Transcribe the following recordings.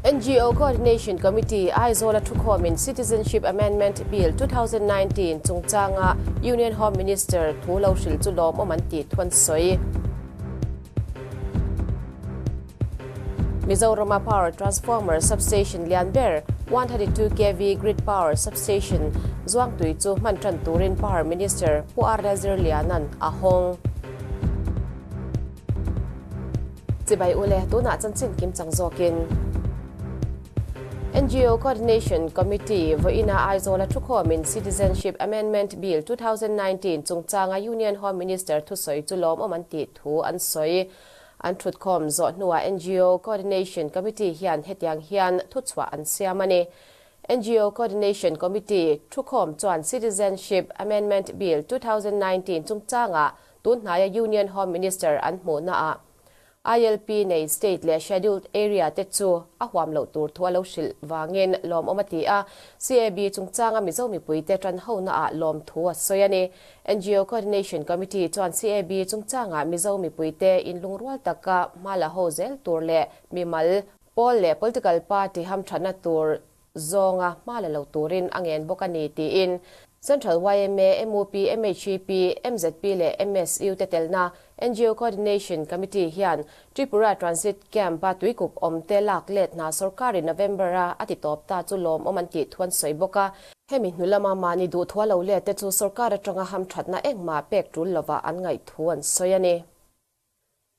NGO Coordination Committee, Aizawl-a thukhawmin Citizenship Amendment Bill 2019 chungchanga Union Home Minister thu lo hrilh chu lawmawm an tih thu an sawi. Mizorama Power Transformer Substation lian ber 132 kv Grid Power Substation Zuangtui chu hman tan turin Power Minister Pu R Lalzirliana'n a hawng. Chibai ule, tunah chanchin kim chang zawkin. NGO Coordination Committee vawiina Aizawla thukhawmin Citizenship Amendment Bill 2019 chungchanga Union Home Minister thusawi chu lawmawm an tih thu an sawi. An thutkhawm zawh hnuah NGO Coordination Committee hian hetiang hian thuchhuah an siam a ni. NGO Coordination Committee thukhawm chuan Citizenship Amendment Bill 2019 chungchangah tun hnaia Union Home Minister an hmuhnaah ILP nei State leh Scheduled Area te chu a huam loh tur thu a lo hrilh vangin lawmawm a ti a, CAB chungchanga Mizo mipuite tanhonaah lawmthu a sawi a ni. NGO Coordination Committee chuan CAB chungchangah Mizo mipuite inlungrual taka hma la ho zel tur leh mimal, pawl leh political party hamthatna tur zawnga hma la lo turin a ngen bawk a ni tiin Central yma, mup, mhep, mzp leh MSU te telna NGO Coordination Committee hian Tripura Transit Camp-a tuikup awmte lak let hna sorkarin November-a a ti tawp ta chu lawmawm an tih thu an sawi bawk a. Hemi hnu lama mahni duhthua lo let te chu sorkar atanga hamthatna engmah pek tul lovah an ngaih thu an sawi a ni.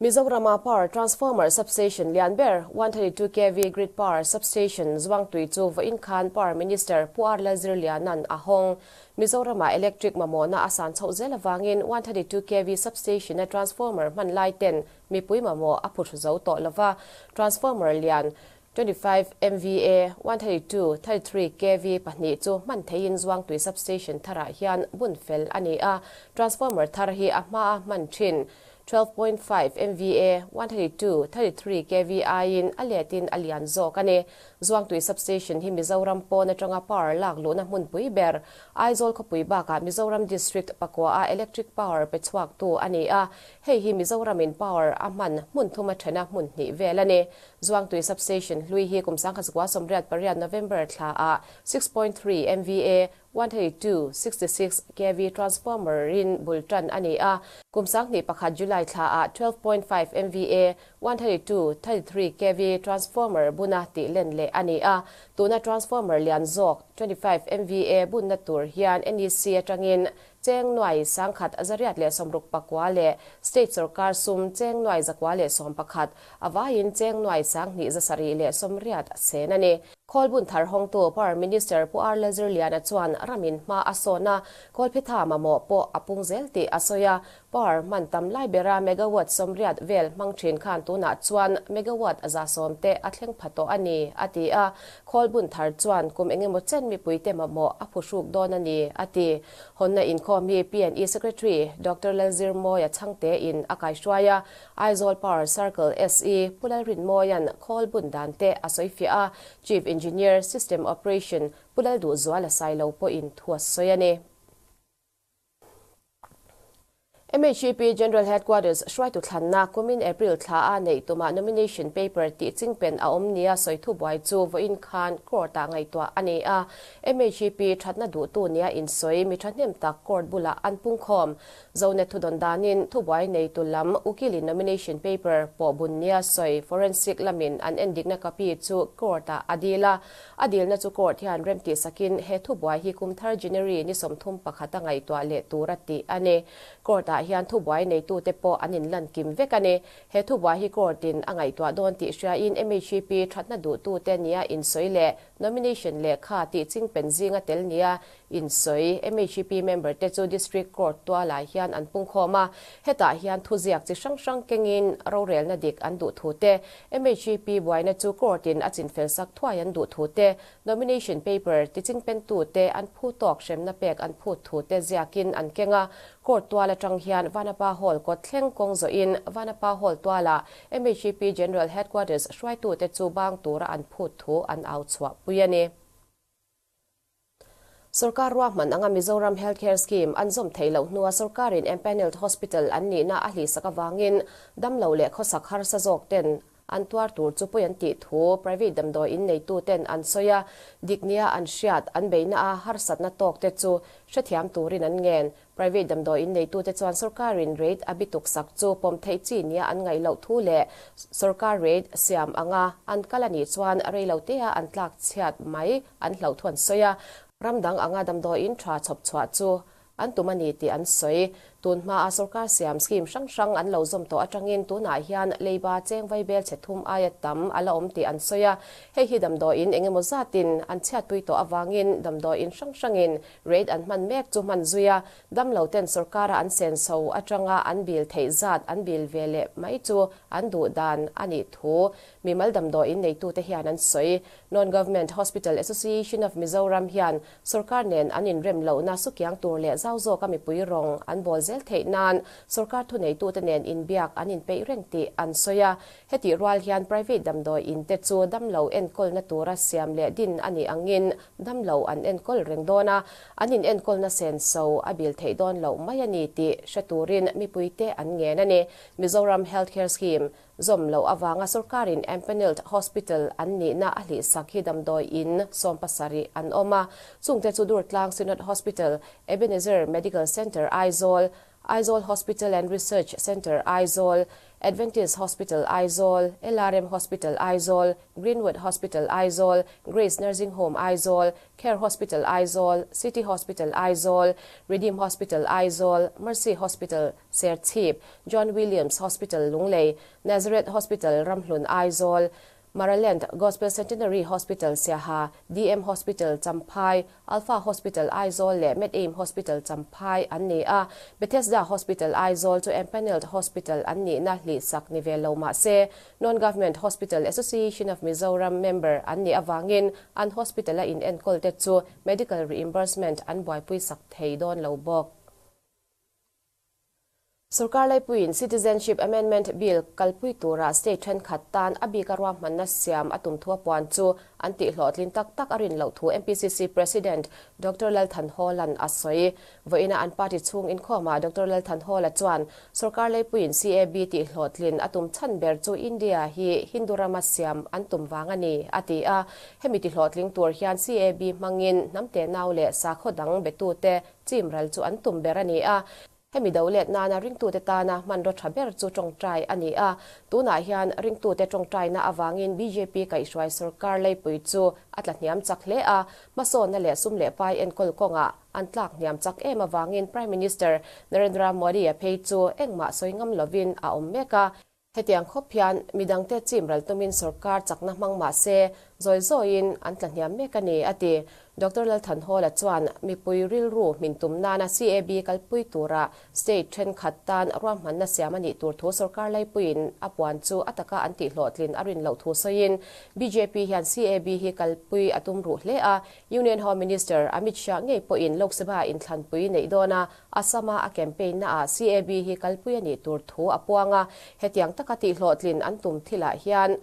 Mizorama Power Transformer Substation lian ber, 132 kv Grid Power Substation Zuangtui chu vawiin khan Power Minister Pu R Lalzirliana'n a hawng. Mizorama electric mamawhna a san chhoh zel avangin 132 kv Substation-a transformer hman lai ten mipui mamawh a phuhru zo tawh lova, transformer lian 25 MVA, 132, 33 kv pahnih chu hman theiin Zuangtui Substation tharah hian bun fel a ni a, transformer thar hi a hmaa hman thin 12.5 MVA, 132, 33 kV aiin a letin a lian zawk a ni. Zuangtui Substation hi Mizoram pawn atanga power lak luhna hmunpui ber, Aizawl khawpui bakah Mizoram District pakua-a electric power pe chhuaktu a ni a, hei hi Mizoramin power a hman hmun thuma thena hmun hnih vel a ni. Zuangtui Substation hlui hi kum 1988 November thlaah 6.3 MVA, 132, 66 kv transformer in bul tan a ni a, kum 2001 July thlaah 12.5 MVA, 132, 33 kv transformer buna tih len leh a ni a, tuna transformer lian zawk 25 MVA bunna tur hian NEC atangin cheng nuai sangkhat zariat leh sawmruk pakua leh state sorkar sum cheng nuai zakua leh sawmpakhat avaiin cheng nuai sanghnih zasarih leh sawmriat sen a ni. Khawlbun thar hawngtu Power Minister Pu R Lalzirliana chuan ramin hma a sawn a, Kawlphetha mamawh pawh a pung zel tih a sawi a. Power hman tam lai bera megawatt 80 vel hmang thin khan tunah chuan megawatt 110 te a thleng pha tawh a ni, a ti a. Khawlbun thar chuan kum engemaw chen mipuite mamawh a phuhruk dawn a ni, a ti. Hawnna inkhawm hi P&E Secretary Doctor Lalzirmawia chhangte in a kaihruai a. Aizawl Power Circle SE Pu Lalrinmawia'n khawl bun dan te a sawi fiah a, Chief Engineer, System Operation, Pu Lalduhzuala Sailo pawhin thu a sawi a ni. MHEP General Headquarters hruaitu thlanna kumin April thla a neih tumah nomination paper tih chingpen a awm nia sawi thubuai chu vawiin khan court-ah ngaihtuah a ni a. MHEP thatna duhtu nia insawi mi thahnem tak court bulah an pungkhawm. Zonet thudawn danin thubuai neitu lam ukilin nomination paper pawh bun nia sawi forensic lamin an endikna copy chu court-ah a dil a. A dilna chu court hian remtih sakin he thubuai hi kum thar January ni 31 a ngaihtuah leh tur a tih a ni. Court-ah hian thubuai neitute pawh an inlan kim vek a ni. He thubuai hi court-in a ngaihtuah dawn tih hriain MHEP thatna duhtute nia insawi leh nomination lehkha tih chingpen zinga tel nia Insawi, MHEP member te chu District Court tualah hian an pungkhawm a, hetah hian thuziak chi hrang hrang kengin rorelna dik an duh thu te, MHEP buaina chu Court in a chinfel sak thuai an duh thu te, Nomination paper tichingpentu te an phu tawk hremna pek an phut thu te ziakin an keng a. Court tual atang hian Vanapa Hall kawt thleng kawng zawhin Vanapa Hall tualah MHEP General Headquarters hruaitute chu bang tura an phut thu an au chhuahpui a ni. Sorkar ruahman anga Mizoram Health Care Scheme an zawm theih loh hnua sorkarin empanelled hospital an nihna a hlihsak avangin damlo leh khawsak harsa zawk ten an tuar tur chu pawi an tih thu private damdawi in neituten an sawi a, dik nia an hriat an beihna a harsatna tawk te chu hrethiam turin an ngen. Private damdawi in neitute chuan sorkarin rate a bituk sak chu pawm theih chi nia an ngaih loh thu leh sorkar rate siam anga an kal a nih chuan reilotea an tlak chhiat mai an hlauh thu an sawi a, ram dang anga damdawi in tha chhawp chhuah chu an tum a ni tih an sawi. Tun hmaa sorkar siam scheme hrang hrang an lo zawm tawh atangin tunah hian leiba cheng vaibel chhe thum aia tam a la awm tih an sawi a. Hei hi damdawiin eng emaw zatin an chhiatpui tawh avangin damdawiin hrang hrangin rate an hman mek chu hman zui a, damlo ten sorkara an senso atanga an bill theih zat an bill ve leh mai chu an duh dan a nih thu mimal damdawiin neitute hian an sawi. Non-Government Hospital Association of Mizoram hian Sorkar nen an inrem lohna sukiang tur leh zau zawka mipui rawng an bawl zel theih nan sorkar thuneitute nen inbiak an inpeih reng tih an sawi a. Hetih rual hian private damdawi in te chu damlo enkawlna tura siam leh din a nih angin damlo an enkawl reng dawn a, an inenkawlna senso a bil theih dawn loh mai a ni tih hre turin mipuite an ngen a ni. Mizoram Health Care Scheme Zawm loh avanga sorkarin Empanelled Hospital an nihna a hlihsak hi damdawi in 70 an awm a, chungte chu Durtlang Synod Hospital, Ebenezer Medical Centre Aizawl, Aizawl Hospital and Research Centre Aizawl, Adventist Hospital Aizawl, LRM Hospital Aizawl, Greenwood Hospital Aizawl, Grace Nursing Home Aizawl, Care Hospital Aizawl, City Hospital Aizawl, Redeem Hospital Aizawl, Mercy Hospital Serchhip, John Williams Hospital Lunglei, Nazareth Hospital Ramhlun Aizawl, Maraland Gospel Centenary Hospital Siaha, DM Hospital Champhai, Alpha Hospital Aizawl leh Med-Aim Hospital Champhai an ni a. Bethesda Hospital Aizawl chu empanelled hospital an nihna hlihsak ni ve lo mah se, Non-Government Hospital Association of Mizoram member an nih avangin an hospital-a inenkawl te chu medical reimbursement an buaipui sak thei dawn lo bawk. Sorkar laipuiin Citizenship Amendment Bill kalpui tura state thenkhat tan a bika ruahmanna siam a tum thu a puan chu an tihhlawhtlin tak tak a rin loh thu MPCC President Doctor Lalthanhawla'n a sawi. Vawiina an party chhung inkhawmah Doctor Lalthanhawla chuan sorkar laipuiin CAB tihhlawhtlin a tum chhan ber chu India hi Hindu rama siam an tum vang a ni, a ti a. Hemi tihhlawhtling tur hian CAB hmangin hnam tenau leh sakhaw dang betute chim ral chu an tum ber a ni a. Hemi do let nana ringtute tana hmanraw tha ber chu tawngtai a ni a. Tunah hian ringtute tawngtaina avangin bjp kaihhruai sorkar leipui chu a tla hniam chak hle a. Hmasawnna leh sum leh pai enkawl kawngah an tlak hniam chak em avangin Prime Minister Narendra Modi-a phei chu engmah sawi ngam lovin a awm mek a. Hetiang khawp hian midangte chim ral tumin sorkar chakna hmang mah se, zawi zawiin an tla hniam mek a ni, a ti. Doctor Lalthanhawla chuan mipui rilru hmin tum nana CAB kalpui tura state thenkhat tan ruahmanna siam a nih tur thu sorkar laipuiin a puan chu a taka an tihhlawhtlin a rin loh thu sawiin bjp hian CAB hi kalpui a tum ruh hle a, Union Home Minister Amit Shah ngei pawhin Lok Sabha inthlanpui neih dawna Assam-a a campaign naah CAB hi kalpui a nih tur thu a puang a, hetiang taka tihhlawhtlin an tum thilah hian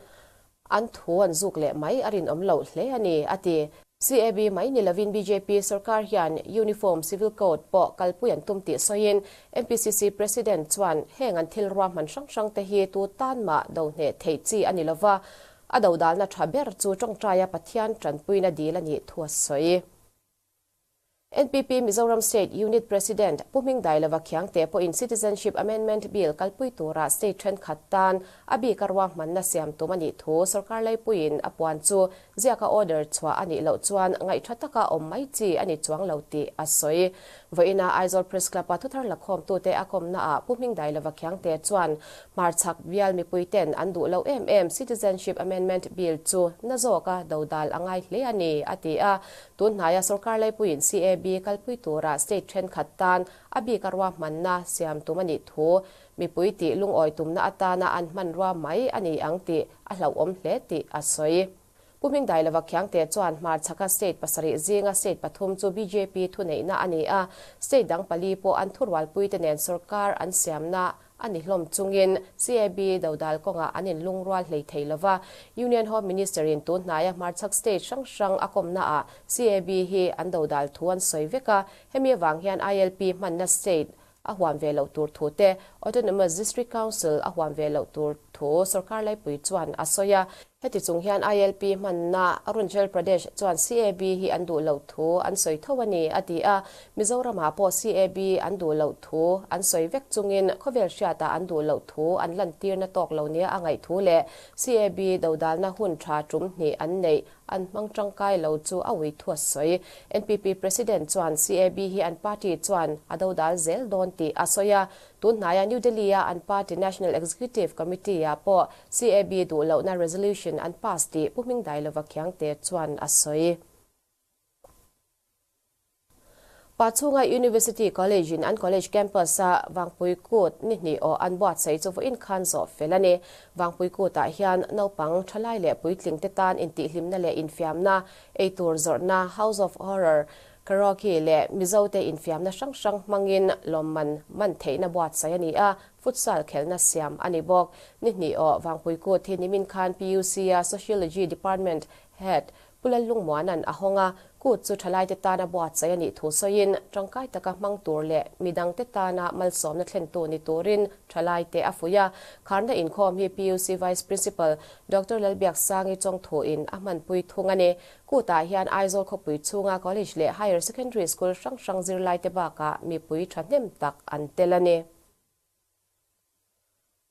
an thu an zuk leh mai a rinawm loh hle a ni, a ti. CAB mai ni lovin bjp sorkar hian Uniform Civil Code pawh kalpui an tum tih sawiin MPCC President chuan heng an thil ruahman hrang hrang te hi tu tan mah do hneh theih chi a ni lova, a dodalna tha ber chu tawngtaia Pathian tanpuina dil a nih thu a sawi. NPP Mizoram State Unit President Pu Hmingdailova Khiangte pawhin Citizenship Amendment Bill kalpui tura state thenkhat tan a bika ruahmanna siam tum a nih thu sorkar laipuiin a puan chu ziaka order chhuah a nih loh chuan ngaihtha taka awm mai chi a ni chuang lo tih a sawi. Vawiina Aizawl Press Club-a thuthar lakhawmtute a kawmnaah Pu Hmingdailova Khiangte chuan hmarchhak bial mipuiten an duh loh em em Citizenship Amendment Bill chu na zawka dodal a ngai hle a ni, a ti a. Tun hnaia sorkar laipuiin CAB kalpui tura state thenkhat tan a bika ruahmanna siam tum a nih thu mipui tih lungawi tumna atana an hmanrua mai a ni ang tih a hlauhawm hle tih a sawi. Pu Hmingdailova Khiangte chuan hmarchhaka state pasarih zinga state pathum chu bjp thuneihna a ni a, state dang pali pawh an thurualpuite nen sorkar an siamna a ni hlawm chungin CAB dodal kawngah an inlungrual hlei thei lo va. Union Home Minister-in tun hnaia hmarchhak state hrang hrang a kawmnaah CAB hi an dodal thu an sawi vek a, hemi avang hian ILP hmanna state a huam ve loh tur thu te. Autonomous District Council a huam ve loh tur thu sorkar laipui chuan a sawi a. Heti chung hian ILP hmanna Arunachal Pradesh chuan CAB hi an duh loh thu an sawi tho a ni, a ti a. Mizoramah pawh CAB an duh loh thu an sawi vek chungin khawvel hriatah an duh loh thu an lantirna tawk lo nia a ngaih thu leh CAB dodalna hun tha tum hnih an neih an hmang tangkai lo chu a ui thu a sawi. NPP President chuan CAB hi an party chuan a dodal zel dawn tih a sawi a. Tunhnaia New Delhi-a an party National Executive Committee-ah pawh CAB duh lohna resolution an pass tih Pu Hmingdailova Khiangte chuan a sawi. Pachhunga University College-in an college campus-a Vangpui Kut ni hnih aw an buatsaih chu vawiin khan zawh fel a ni. Vangpui Kut-ah hian naupang, thalai leh puitlingte tan intihhlimna leh infiamna, eitur zawrhna, House of Horror, Karaoke leh Mizote infiamna hrang hrang hmangin lawmman man theihna buatsaih a ni a, futsal khelhna siam a ni bawk. Ni hnih aw Vangpui Kut hi nimin khan PUC-a Sociology Department Head Pu Lallungmuana'n a hawng a, kut chu thalaite tana buatsaih a nih thu sawiin tangkai taka hmang tur leh midangte tana malsawmna thlentu ni turin thalaite a fuih a. Kharna inkhawm hi PUC Vice Principal Doctor Lalbiaksangi Chawngthuin a hmanpui thung a ni. Kutah hian Aizawl khawpui chhunga College leh Higher Secondary School hrang hrang zirlaite bakah mipui thahnem tak an tel a ni.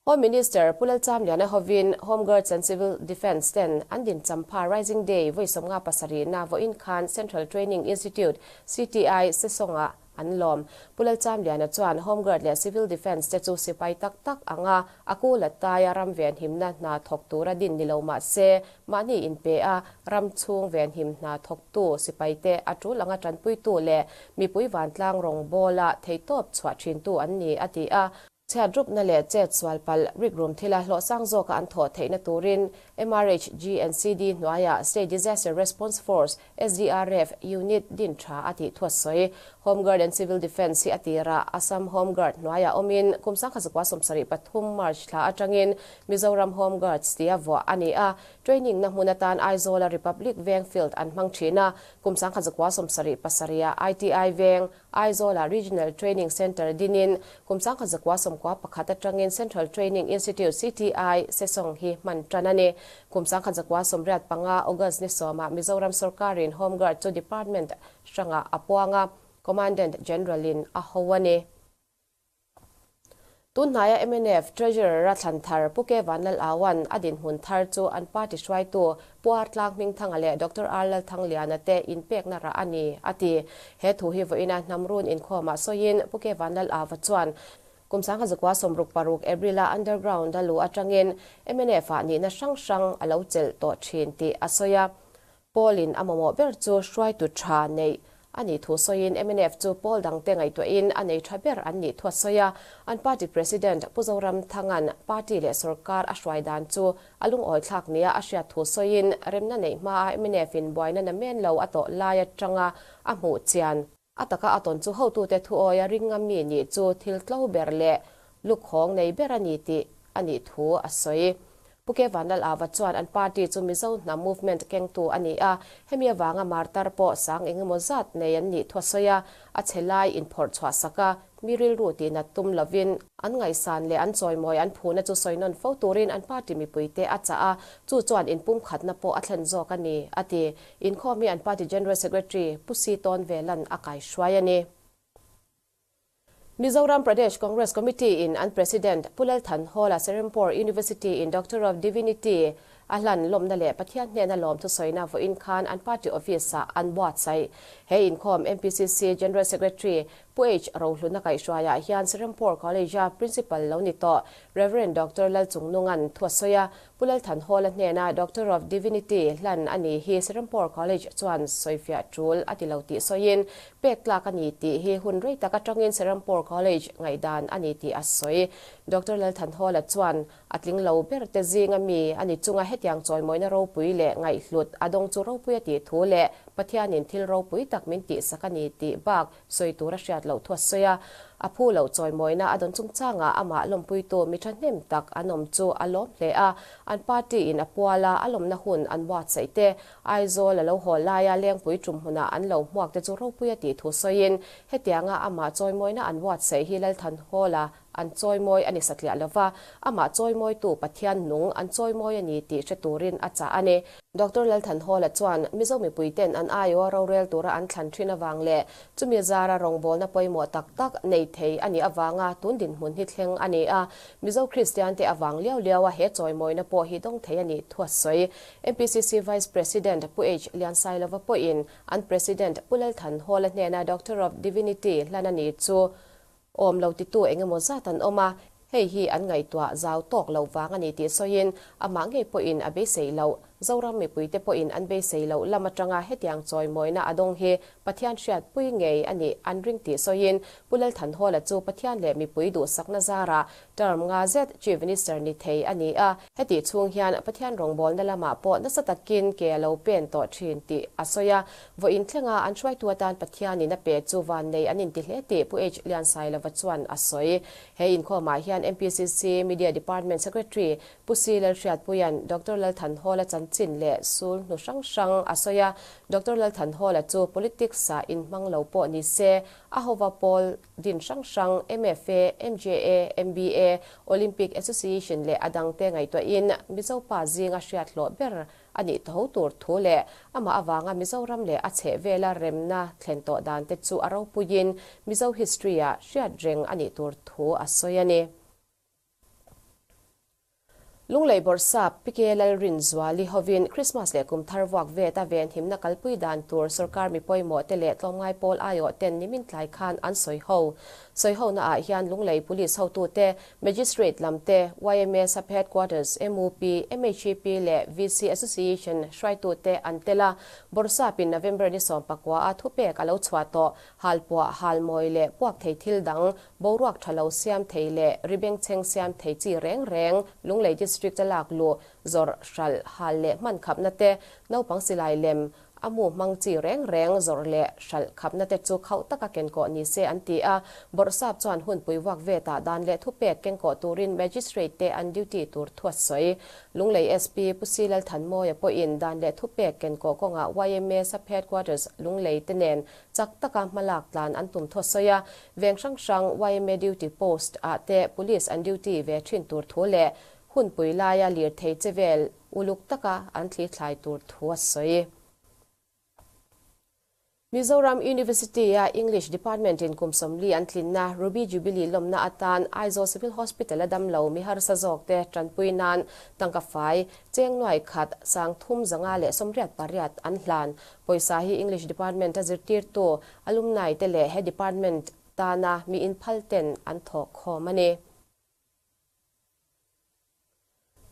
Home Minister Pu Lalchamliana hovin Home Guards and Civil Defence ten an din champha Rising Day vawi 57 na vawiin khan Central Training Institute, CTI, Sesawngah an lawm. Pu Lalchamliana chuan Home Guard leh Civil Defence te chu sipai tak tak anga a kul a taia ram venhimna hna thawk tura din ni lo mah se, mahni inpe a ram chhung venhim hna thawktu sipaite a tul anga tanpuitu leh mipui vantlang rawngbawla theihtawp chhuah thintu an ni, a ti a. Chhiatrupna leh chet sual palh rikrum thila hlawhsang zawka an thawh theihna turin MRHGNCD hnuaiah State Disaster Response Force, SDRF, unit din tha a tih thu a sawi. Home Guard and Civil Defence hi a tirah Assam Home Guard hnuaiah awmin kum 1973 March thla atangin Mizoram Home Guards tia vuah a ni a. Training na hmun atan Aizawla Republic Veng Field an hmang thin a, kum 1977 ah ITI Veng, Aizawla Regional Training Centre dinin kum 1991 atangin Central Training Institute, CTI, Sesawng hi hman tan a ni. Kum 1985 August ni sawmah Mizoram sorkarin Home Guard chu Department hrangah a puang a, Commandant General-in a ho a ni. Tunhnaia mnf Treasurer a thlan thar Pu K Vanlal-Awan a dinhmun thar chu an party hruaitu Pu R Tlang Hmingthanga leh Doctor R Lalthangliana te inpekna rah a ni, a ti. He thu hi vawiina hnamrun inkhawmah sawiin Pu K Vanlal-Awa chuan kum 1966 April-a underground a luh atangin mnf-ah nihna hrang hrang a lo chelh tawh thin tih a sawi a. Pawl-in a mamawh ber chu hruaitu tha neih a nih thu sawiin mnf chu pawl dangte ngaihtuahin a nei tha ber an nih thu a sawi a. An party president Pu Zoramthanga'n party leh sorkar a hruai dan chu a lungawi thlak nia a hriat thu sawiin remna neih hmaa mnf-in buaina na men lo a tawh lai atanga a hmuh chian a taka a tawn chu hotute thuawia ring ngam mi nih chu thil tlo ber leh lukhawng nei ber a ni tih a nih thu a sawi. Pu K Vanlal-Ava chuan an party chu Mizo hnam movement kengtu a ni a, hemi avanga martar pawh sang engemaw zat nei an nih thu a sawi a, a chhe lai inphawrh chhuah sak a, mi rilru tihnat tum lovin an ngaihsan leh an chawimawi an phuna chu sawi nawn fo turin an party mipuite a chah a, chu chuan inpumkhatna pawh a thlen zawk a ni, a ti. Inkhawm hi an party General Secretary Pu Si Tawn Velan a kaihruai a ni. Mizoram Pradesh Congress Committee in an President Pu Lalthanhawla Serampore University in Doctor of Divinity a hlan lawmna leh Pathian hnena lawm thusawina vawiin khan an party office ah an buatsaih. He inkhawm MPCC General Secretary Pu H Rohluna kaihhruaiah hian Serampore College-a Principal lo ni tawh Rev. Doctor Lalchungnunga'n thu a sawi a, Pu Lalthanhawla hnena Doctor of Divinity hlan a ni hi Serampore College chuan sawifiah tul a ti lo tih sawiin, pek tlak a ni tih hi hun rei tak atangin Serampore College ngaihdan a ni tih a sawi. Doctor Lalthanhawla chuan a tling lo ber te zinga mi a ni chunga hetiang chawimawina ropui leh ngaihhlut a dawng chu ropui a tih thu leh Pathianin thil ropui tak min tihsak a ni tih bak sawi tur a hriat loh thu a sawi a, a phu loh chawimawina a dawn chungchangah amah lawmpuitu mi thahnem tak an awm chu a lawm hle a, an party in a pual a, a lawmna hun an buatsaih te, Aizawl a lo haw laia Lengpui tum hmunah an lo hmuak te chu ropui a tih thu sawiin, hetianga amah chawimawina an buatsaih hi Lalthanhawla. an chawimawi a ni satliah lo va, amah chawimawitu Pathian nung an chawimawi a ni tih hre turin a chah a ni. Doctor Lalthanhawla chuan Mizo mipuiten an aiawha rorel tura an thlan thin avang leh chumi zara rawngbawlna pawimawh tak tak nei thei a nih avanga tun dinhmun hi thleng a ni a, Mizo Kristiante avang liau liaua he chawimawina pawh hi dawng thei a nih thu a sawi. MPCC Vice President Pu H. Liansailova pawhin an President Pu Lalthanhawla hnena Doctor of Divinity hlan a ni chu Awm lo titu eng emaw zat an awm a, hei hi an ngaihtuah zau tawk loh vang a ni tih sawiin amah ngei pawhin a beisei loh. Zoram mipuite pawhin an beisei loh lam atanga hetiang chawimawina a dawng hi Pathian hriatpui ngei a nih an ring tih sawiin Pu Lalthanhawla chu Pathian leh mipui duhsakna zarah term nga zet Chief Minister ni thei a ni a, hetih chhung hian Pathian rawngbawlna lamah pawh nasa takin ke a lo pen tawh thin tih a sawi a. Vawiin thlenga an hruaitu atan Pathianin a pe chu vannei an inti hle tih Pu H. Liansailova chuan a sawi. He inkhawmah hian MPCC Media Department Secretary Pu Si Lalhriatpuia'n Doctor Lalthanhawla chanchin leh sul hnu hrang hrang a sawi a. Doctor Lalthanhawla chu politics-ah inhmang lo pawh ni se, a hova pawl din hrang hrang MFA, MJA, MBA, Olympic Association leh a dangte ngaihtuahin Mizo pa zinga hriat hlawh ber a nih tho tur thu leh amah avanga Mizoram leh a chhehvela remna thlen tawh dan te chu a ropuiin Mizo history-ah hriat reng a nih tur thu a sawi a ni. Lunglei Bawrhsap PK Lalrinzuali hovin Christmas leh kum thar vuak vet a venhimna kalpui dan tur sorkar mi pawimawh te leh tlawmngai pawl aiawh ten nimin tlai khan an sawi ho. Sawi hona ah hian Lunglei Police hotute, Magistrate lam te, yma Sub Headquarters, MUP, MHEP leh VC Association hruaitute an tel a, Bawrhsapin November ni sawmpakua a thupek a lo chhuah tawh. Halpuah, halmawi leh puak thei thil dang, boruak tha lo siam thei leh ri bengchheng siam thei chi reng reng Lunglei District a lak luh, zawrh, hralh, hal leh hman khapna te, naupang silai lem, A mu hmang chi reng reng zawrh leh hralh khapna te chu khauh taka kenkawh ni se an ti a, Bawrhsap chuan hunpui vuak vetah dan leh thupek kenkawh turin Magistrate te an duty tur thu a sawi. Lunglei SP Pu Si Lalthanmawia pawhin dan leh thupek kenkawh kawngah yma Sub Headquarters Lunglei te nen chak taka hmalak tlan an tum thu a sawi a, veng hrang hrang yma duty post ah te Police an duty ve thin tur thu leh hunpui laia lirthei che vel Uluk taka an thlithlai tur thu a sawi. Mizoram University-a English Department-in kum 40 an tlinna Ruby Jubilee lawmna atan Aizawl Civil Hospital-a damlo mi harsa zawkte tanpui nan tangka fai cheng nuai khat 3,588 an hlan. Pawisa hi English Department-a zirtirtu alumni te leh he department tana mi inphal ten an thawk khawm a ni.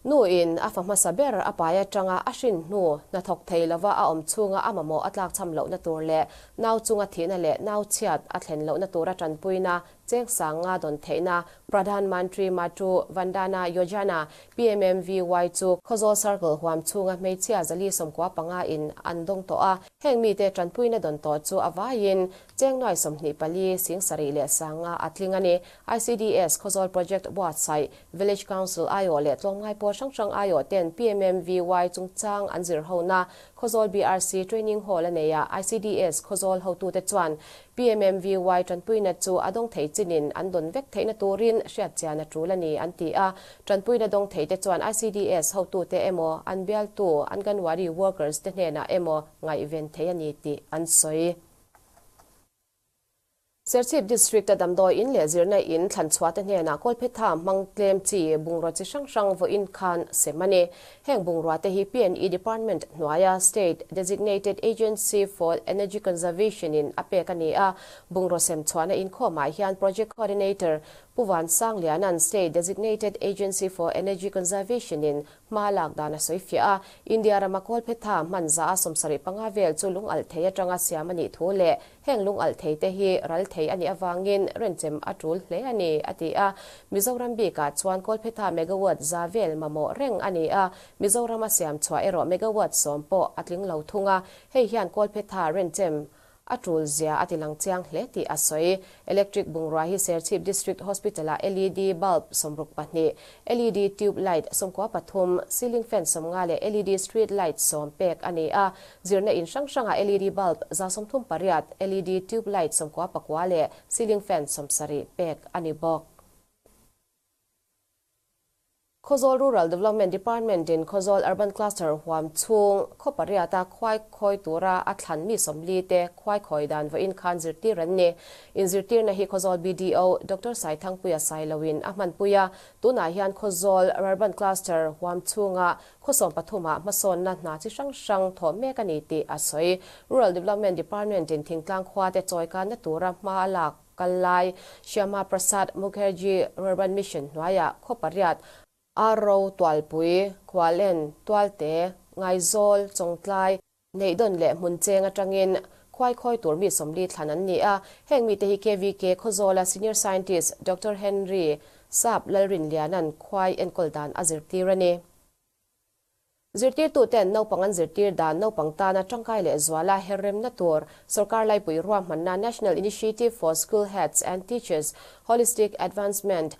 Nu in a fa hmasa ber a pai atanga a hrin hnu hnathawk thei lova a awm chhunga a mamawh a tlakchham lohna tur leh nau chunga thihna leh nau chhiat a thlen lohna tura tanpuina cheng sang nga dawn theihna Pradhan Mantri Matru Vandana Yojana, PMMVY, chu Khawzawl Circle huam chhunga hmeichhia 495 in an dawng tawh a. Heng mite tanpuina dawn tawh chu a vaiin cheng nuai 24 sing sarih leh sanga a tling a ni. ICDS Khawzawl Project buatsaih Village Council aiawh leh tlawmngai pawl hrang hrang aiawh ten PMMVY chungchang an zir hona Khawzawl BRC Training Hall a nei a, ICDS Khawzawl hotute chuan PMMVY tanpuina chu a dawng thei chinin an dawn vek theihna turin hriatchian a tul a ni an ti a. Tanpuina dawng theite chuan ICDS hotute emaw an bialtu Anganwadi workers te hnenah emaw ngaihven thei a ni tih an sawi. Serchhip District-a damdawi in leh zirna in thlanchhuahte hnenah Kawlphetha hmang tlem chi bungrua chi hrang hrang vawiin khan sem a ni. Heng bungrua te hi PNE Department hnuaia State Designated Agency for Energy Conservation in a pek a ni a. Bungrua sem chhuahna inkhawmah hian Project Coordinator Pu Van Sangliana'n State Designated Agency for Energy Conservation in Hma lak dan a sawi fiah a, India rama Kawlphetha hman za a 75 vel chu lung alh thei atanga siam a nih thu leh heng lung alh thei te hi ral thei a nih avangin renchem a tul hle a ni, a ti a. Mizoram bikah chuan Kawlphetha megawatt za vel mamawh reng a ni a, Mizorama siam chhuah erawh megawatt 10 pawh a tling lo thung a, hei hian Kawlphetha renchem A tul zia a ti lang chiang hle tih a sawi. Electric bungrua hi Serchhip District Hospital-ah LED bulb 62, LED tube light 93, ceiling fan 50 leh LED street light 10 pek a ni a. Zirna in hrang hrangah LED bulb 138, LED tube light 99 leh ceiling fan 70 pek a ni bawk. Khawzawl Rural Development Department in Khawzawl Urban Cluster huam chhung khaw pariata khuai khawi tura a thlan mi 40 te khuai khawi dan vawiin khan zirtir an ni. Inzirtirna hi Khawzawl BDO Doctor Saithangpuia Sailoin a hmanpui a, tunah hian Khawzawl Rurban Cluster huam chhunga khaw 13 ah hmasawnna hna chi hrang hrang thawh mek a ni tih a sawi. Rural Development Department in thingtlang khua te chawikanna tura hma a lak kal lai Shyama Prasad Mukherjee Rurban Mission hnuaiah khaw pariat Arro, Tualpui, Khualen, Tualte, Ngaizawl, Chawngtlai, Neihdawn leh Hmuncheng atangin khuai khawi tur mi 40 thlan an ni a. Heng mite hi KVK Khawzawla Senior Scientist Doctor Henry Sap Lalrinliana'n khuai enkawl dan a zirtir a ni. Zirtirtuten naupang an zirtir dan naupang tana tangkai leh zuala herremna tur sorkar laipui ruahmanna National Initiative for School Heads and Teachers Holistic Advancement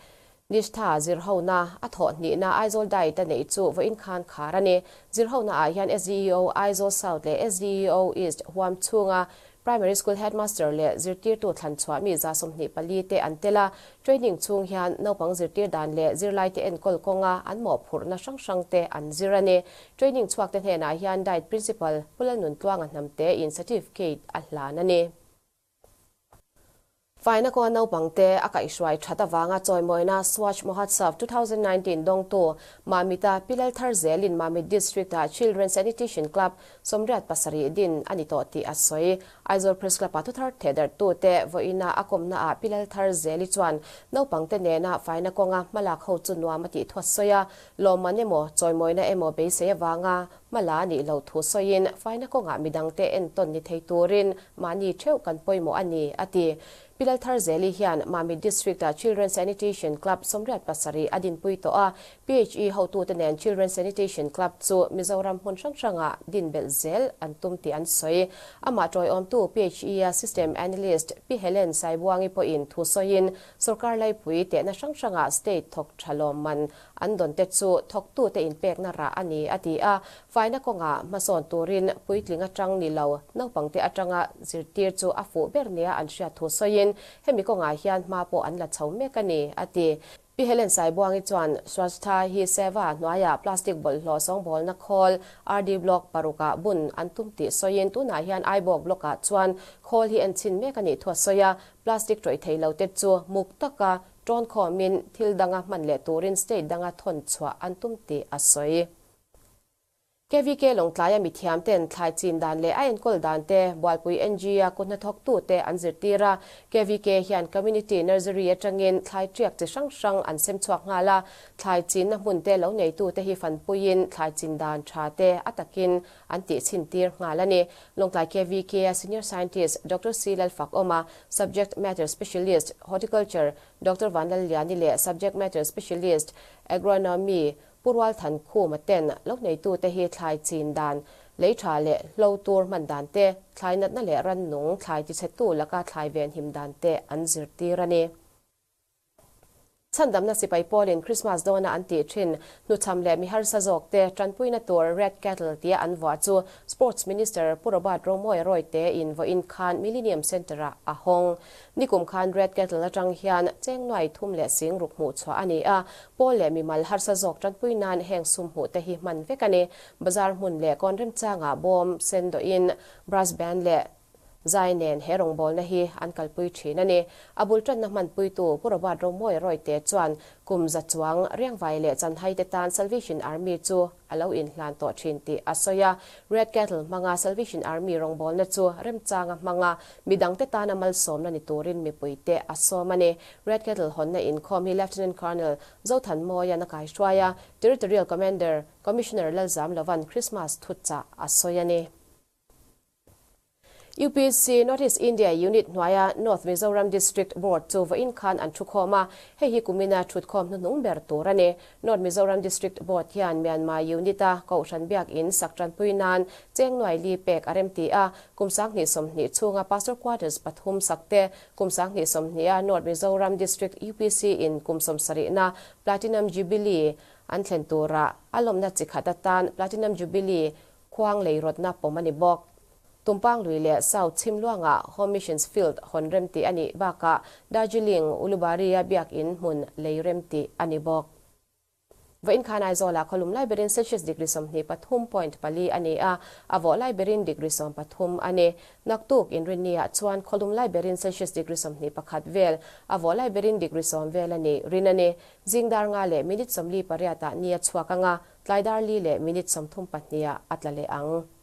Nishtha zirhona a thawh hnihna Aizawl Diet a neih chu vawiin khan khar a ni. Zirhona ah hian SDEO Aizawl South leh SDEO East huam chhunga Primary School Headmaster leh zirtirtu thlan chhuah mi 24 te an tel a. Training chhung hian naupang zirtir dan leh zirlai te enkawl kawnga an mawhphurhna hrang hrang te an zir a ni. Training chhuak te hnenah hian Diet Principal Pu Lalnuntluanga Hnamte in certificate a hlan a ni. Faina kawnga naupang te a kaihhruai that avanga chawimawina Swachh Mahotsav 2019 dawngtu Mamita Pi Laltharzelin Mamit District ah Children Sanitation Club 87 din a ni tawh tih a sawi. Aizawl Press Club ah thuthar thehdarhtu te vawiina a kawmna ah Pi Laltharzeli chuan naupang te nena faina kawnga hmalak ho chu nuam a tih thu a sawi a. Lawmman emaw chawimawina emaw beisei avanga hmala nih loh thu sawiin faina kawngah midang te entawn ni thei turin mahni theuh kan pawimawh a ni, a ti. Pi Laltharzeli hian Mamit District ah Children Sanitation Club 87 a dinpui tawh a, PHE hotute nen Children Sanitation Club chu Mizoram hmun hrang hrangah din belh zel an tum tih an sawi. Amah tawiawmtu PHE a System Analyst Pi Helen Saibuangi pawhin thu sawiin sorkar laipui tehna hrang hrangah state thawk tha lawmman an dawn te chu thawktute inpekna rah a ni, a ti a. Faina kawngah hmasawn turin puitling atang ni lo, naupangte atanga zirtir chu a fuh ber nia an hriat thu sawiin hemi kawngah hian hma pawh an la chho mek a ni, a ti. Pi Helen Saibuangi chuan Swachhta Hi Seva hnuaiah plastic bawlhhlawh sawngbawlna khawl RD Block parukah bun an tum tih sawiin tunah hian Aibawk Block-ah chuan khawl hi en chhin mek a nih thu a sawi a, plastic tawih thei lo te chu muk taka tawn khawmin thil danga hman leh turin state danga thawn chhuah an tum tih a sawi. KVK Lawngtlaia mithiam ten thlai chin dan leh a enkawl dan te Bualpui NG a ku hnathawktu te an zirtir a. KVK hian Community Nursery atangin thlai tiak chi hrang hrang an sem chhuak nghal a. Thlai chinna hmun te lo neitu te hi fanpuiin thlai chin dan tha te a takin an tih chhin tir nghal a ni. Lawngtlai KVK a Senior Scientist Doctor C Lalfakawma, Subject Matter Specialist, Horticulture, Doctor Vanlalliani leh Subject Matter Specialist, Agronomy, Pu Rualthankhuma ten lo neitute hi thlai chin dan, lei tha leh hlo tur hman dan te, thlai natna leh rannung thlai tichhetu laka thlai ven him dan te an zirtir a ni. Chhandamna sipai pawlin Christmas dawna an tih thin hnuchham leh mi harsa zawk te tanpuina tur Red Kettle tia an vuah chu Sports Minister Pu Robert Romawia Royte in vawiin khan Millennium Centre-ah a hawng. Nikum khan Red Kettle atang hian cheng nuai thum leh sing ruk hmuh chhuah a ni a, pawl leh mimal harsa zawk tanpui nan heng sum hmuh te hi hman vek a ni. Bazar hmun leh kawn remchangah bawm sen dawhin brass band leh zai nen he rawngbawlna hi an kalpui thin a ni. A bul tanna hmanpuitu Pu Robert Romawia Royte chuan kum za chuang riangvai leh chanhai te tan Salvation Army chu a lo inhlan tawh thin tih a sawi a. Red Kettle hmanga Salvation Army rawngbawlna chu remchanga hmanga midangte tana malsawmna ni turin mipuite a sawm a ni. Red Kettle hawnna inkhawm hi Lieutenant Colonel Zothanmawia na kaihruai a, Territorial Commander Commissioner Lalzam Lovan Christmas thuchah a sawi a ni. UPC North East India Unit hnuaia North Mizoram District Board chu vawiin khan an thukhawm a, hei hi kumina thutkhawm hnuhnung ber tur a ni. North Mizoram District Board hian Myanmar Unit a Kohhran Biakin sak tanpui nan cheng nuai li pek a rem ti a, kum 2020 chhunga Pastor Quarters pathum sak te, kum 2020 a North Mizoram District UPC in kum 70 na Platinum Jubilee an thlen tura a lawmna chi khat atan Platinum Jubilee khuang lei rawtna pawm a ni bawk. Tumpang lui leh South Chhimluanga Home Missions Field hawn rem tih a nih bakah Darjeeling Ulubari-a biakin hmun lei rem tih a ni bawk. Vawiin khan Aizawlah khawlum lai berin Celsius degree 23.4 a ni a, a vawh lai berin degree 13 a ni. Naktuk Inrinniah chuan khawlum lai berin Celsius degree 21 vel, a vawh lai berin degree 10 vel a nih rin a ni. Zing dar nga leh minute 48 ah ni a chhuak anga, tlai dar li leh minute 32 ah a tla leh ang.